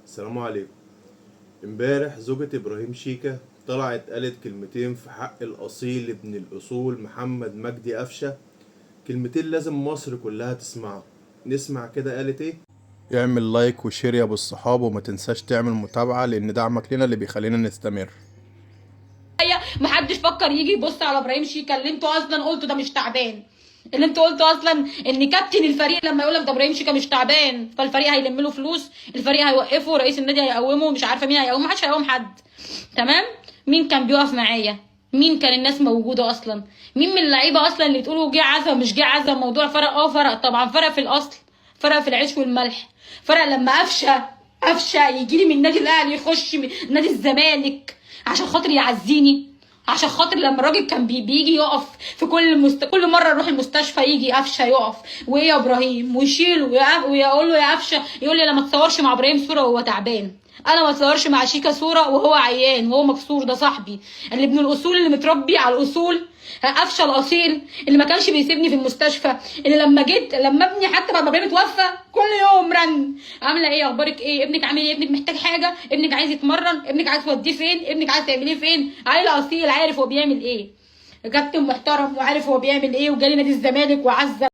السلام عليكم. امبارح زوجة ابراهيم شيكا طلعت قالت كلمتين في حق الاصيل ابن الاصول محمد مجدي قفشة، كلمتين لازم مصر كلها تسمعه. نسمع كده قالت ايه. اعمل like و share يا ابو الصحاب، وما تنساش تعمل متابعة لان دعمك لنا اللي بيخلينا نستمر. محدش فكر يجي يبص على ابراهيم شيكا اللي انتوا اصلا قلتوا ده مش تعبان، اللي انتوا قلتوا اصلا ان كابتن الفريق لما يقول لك ده ابراهيم شيكا مش تعبان فالفريق هيلم له فلوس، الفريق هيوقفه، رئيس النادي هيقومه، مش عارفه مين هيقومه، محدش هيقوم حد. تمام؟ مين كان بيقف معايا؟ مين كان الناس موجودة اصلا؟ مين من اللعيبة اصلا اللي تقولوا جه عزا مش جه عزا؟ الموضوع فرق، فرق طبعا، فرق في الاصل، فرق في العيش والملح، فرق لما قفشه يجي لي من النادي الاهلي يخش من نادي الزمالك عشان خاطر يعزيني، عشان خاطر لما الراجل كان بيجي يقف في كل مرة اروح المستشفى يجي قفشه يقف، وايه يا ابراهيم، ويشيله ويقول له يا قفشه، يقول لي انا ما اتصورش مع ابراهيم صوره وهو تعبان، انا ما اتصورش مع شيكا صوره وهو عيان وهو مكسور، ده صاحبي اللي ابن الاصول اللي متربي على الاصول، قفشه الاصيل اللي ما كانش بيسيبني في المستشفى، اللي لما جيت لما ابني حتى بعد ما ابراهيم اتوفى كل يوم رن، عامله ايه، اخبارك ايه، ابنك عامل ايه، ابنك محتاج حاجة، ابنك عايز يتمرن، ابنك عايز توديه فين، ابنك عايز تعمليه فين. عيل اصيل عارف هو بيعمل ايه، كابتن محترم وعارف هو بيعمل ايه، وجالي نادي الزمالك وعزم.